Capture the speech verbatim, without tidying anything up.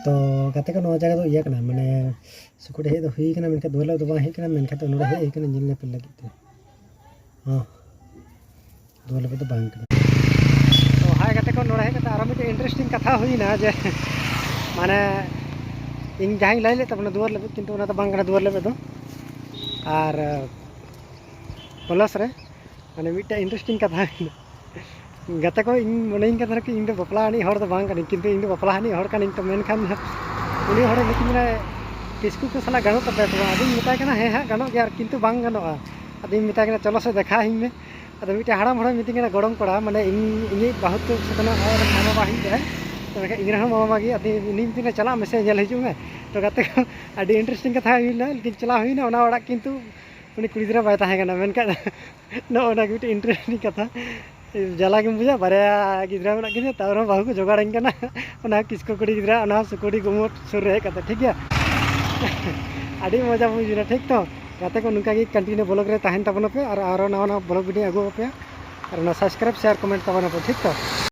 ᱛᱚ ᱜᱟᱛᱮ ᱠᱚ, ᱱᱚᱣᱟ ᱡᱟᱭᱜᱟ ᱫᱚ ᱤᱭᱟᱹ ᱠᱟᱱᱟ, ᱢᱟᱱᱮ ᱥᱩᱠᱩᱰᱤ ᱦᱮᱡ ᱫᱚ ᱦᱩᱭ ᱠᱟᱱᱟ, ᱢᱮᱱᱠᱷᱟᱱ ᱫᱩᱣᱟᱹᱨ ᱞᱮᱵᱮᱫ ᱫᱚ ᱵᱟᱝ ᱦᱩᱭ ᱠᱟᱱᱟ, ᱢᱮᱱᱠᱷᱟᱱ ᱫᱚ ᱱᱚᱰᱮ ᱦᱮᱡ ᱦᱩᱭ ᱠᱟᱱᱟ ᱧᱮᱞ ᱧᱮᱯᱮᱞ ᱞᱟᱹᱜᱤᱫ ᱛᱮ᱾ ᱦᱚᱸ, ᱫᱩᱣᱟᱹᱨ ᱞᱮᱵᱮᱫ ᱫᱚ ᱵᱟᱝ ᱠᱟᱱᱟ᱾ ᱛᱚ ᱦᱟᱭ ᱜᱟᱛᱮ ᱠᱚ, ᱱᱚᱰᱮ ᱦᱮᱡ ᱠᱟᱛᱮ ᱟᱨᱚ ᱢᱤᱫᱴᱮᱱ interesting ᱠᱟᱛᱷᱟ ᱦᱩᱭᱱᱟ ᱡᱮ, ᱢᱟᱱᱮ ᱤᱧ ᱡᱟᱦᱟᱸᱧ ᱞᱟᱹᱭ ᱞᱮᱫ ᱛᱟᱵᱚᱱᱟ ᱫᱩᱣᱟᱹᱨ ᱞᱮᱵᱮᱫ, ᱠᱤᱱᱛᱩ ᱚᱱᱟ ᱫᱚ ᱵᱟᱝ ᱠᱟᱱᱟ ᱫᱩᱣᱟᱹᱨ ᱞᱮᱵᱮᱫ ᱫᱚ᱾ ᱟᱨ ᱯᱞᱟᱥ ᱨᱮ ᱢᱟᱱᱮ ᱢᱤᱫᱴᱮᱱ interesting ᱠᱟᱛᱷᱟ ᱦᱩᱭᱱᱟ᱾ ᱜᱟᱛᱮ ᱠᱚ, ᱤᱧ ᱢᱚᱱᱮᱭᱤᱧ ᱠᱟᱱ ᱛᱟᱦᱮᱱᱟ ᱠᱤ ᱤᱧ ᱫᱚ ᱵᱟᱯᱞᱟ ᱟᱹᱱᱤᱡ ᱦᱚᱲ ᱫᱚ ᱵᱟᱝ ᱠᱟᱹᱱᱟᱹᱧ, ᱠᱤᱱᱛᱩ ᱤᱧ ᱫᱚ ᱵᱟᱯᱞᱟ ᱟᱹᱱᱤᱡ ᱦᱚᱲ ᱠᱟᱹᱱᱟᱹᱧ᱾ ᱛᱚ ᱢᱮᱱᱠᱷᱟᱱ ᱩᱱᱤ ᱦᱚᱲᱮ ᱢᱤᱛᱟᱹᱧ ᱠᱟᱱᱟ, "ᱠᱤᱥᱠᱩ ᱠᱚ ᱥᱟᱞᱟᱜ ᱜᱟᱱᱚᱜ ᱛᱟᱯᱮᱭᱟ ᱥᱮ ᱵᱟᱝ?" ᱟᱫᱚᱧ ᱢᱮᱛᱟᱭ ᱠᱟᱱᱟ, "ᱦᱮᱸ ᱦᱟᱸᱜ ᱜᱟᱱᱚᱜ ᱜᱮᱭᱟ, ᱟᱨ ᱠᱤᱱᱛᱩ ᱵᱟᱝ ᱜᱟᱱᱚᱜᱼᱟ᱾" ᱟᱫᱚᱧ ᱢᱮᱛᱟᱭ ᱠᱟᱱᱟ, "ᱪᱚᱞᱚ ᱥᱮ ᱫᱮᱠᱷᱟ ᱟᱹᱧ ᱢᱮ᱾" ᱟᱫᱚ ᱢᱤᱫᱴᱮᱱ ᱦᱟᱲᱟᱢ ᱦᱚᱲᱮ ᱢᱤᱛᱟᱹᱧ ᱠᱟᱱᱟ, ᱜᱚᱲᱚᱢ ᱠᱚᱲᱟ, ᱢᱟᱱᱮ ᱤᱧ, ᱤᱧᱤᱡ ᱵᱟᱹᱦᱩ ᱛᱟᱹᱠ ᱥᱮ ᱠᱟᱱᱟ, ᱟᱡ ᱨᱮᱱ ᱢᱟᱢᱟ ᱵᱟ ᱦᱩᱭᱩᱜ ᱟᱭ, ᱛᱚ ᱢᱮᱱᱠᱷᱟᱱ ᱤᱧ ᱨᱮᱱ ᱦᱚᱸ ᱢᱟᱢᱟ ᱵᱟ ᱜᱮ᱾ ᱟᱫᱚ ᱩᱱᱤ ᱢᱤᱛᱟᱹᱧ ᱠᱟᱱᱟ, "ᱪᱟᱞᱟᱜ ᱢᱮᱥᱮ, ᱧᱮᱞ ᱦᱤᱡᱩᱜ ᱢᱮ᱾" ᱛᱚ ᱜᱟᱛᱮ ᱠᱚ, ᱟᱹᱰᱤ interesting ᱠᱟᱛᱷᱟ ᱦᱩᱭ ᱞᱮᱱᱟ, ᱞᱮᱠᱤᱱ ᱪᱟᱞᱟᱣ ᱦᱩᱭᱱᱟ ᱚᱱᱟ ᱚᱲᱟᱜ, ᱠᱤᱱᱛᱩ ᱩᱱᱤ ᱠᱩᱲᱤ ᱜᱤᱫᱽᱨᱟᱹ ᱵᱟᱭ ᱛᱟᱦᱮᱸ ᱠᱟᱱᱟ᱾ ᱢᱮᱱᱠᱷᱟᱱ ᱱᱚᱜᱼᱚ ᱱᱚᱣᱟ ᱜᱮ ᱢᱤᱫᱴᱮᱱ interesting ᱠᱟᱛᱷᱟ᱾ ᱡᱟᱞᱟ ᱜᱮᱢ ᱵᱩᱡᱟ, ᱵᱟᱨᱭᱟ ᱜᱤᱫᱽᱨᱟᱹ ᱢᱮᱱᱟᱜ ᱠᱤᱱᱟ, ᱛᱟᱣ ᱨᱮᱦᱚᱸ ᱵᱟᱹᱦᱩ ᱠᱚ ᱡᱚᱜᱟᱲᱟᱹᱧ ᱠᱟᱱᱟ᱾ ᱚᱱᱟ ᱠᱤᱥᱠᱩ ᱠᱩᱲᱤ ᱜᱤᱫᱽᱨᱟᱹ, ᱚᱱᱟ ᱥᱩᱠᱩᱲᱤ ᱜᱩᱢᱩᱴ ᱥᱩᱨ ᱨᱮ ᱦᱮᱡ ᱠᱟᱛᱮ, ᱴᱷᱤᱠ ᱜᱮᱭᱟ? ᱟᱹᱰᱤ ᱢᱚᱡᱟ ᱵᱩᱡᱽ ᱮᱱᱟ, ᱴᱷᱤᱠ ᱛᱚ? ᱜᱟᱛᱮ ᱠᱚ, ᱱᱚᱝᱠᱟ ᱜᱮ continue vlog ᱨᱮ ᱛᱟᱦᱮᱱ ᱛᱟᱵᱚᱱ ᱯᱮ, ᱟᱨ ᱟᱨᱚ ᱱᱟᱣᱟ ᱱᱟᱣᱟ vlog video ᱟᱹᱜᱩ ᱟᱯᱮᱭᱟ᱾ ᱟᱨ ᱚᱱᱟ subscribe, share, comment ᱛᱟᱵᱚᱱ ᱯᱮ, ᱴᱷᱤᱠ ᱛᱚ?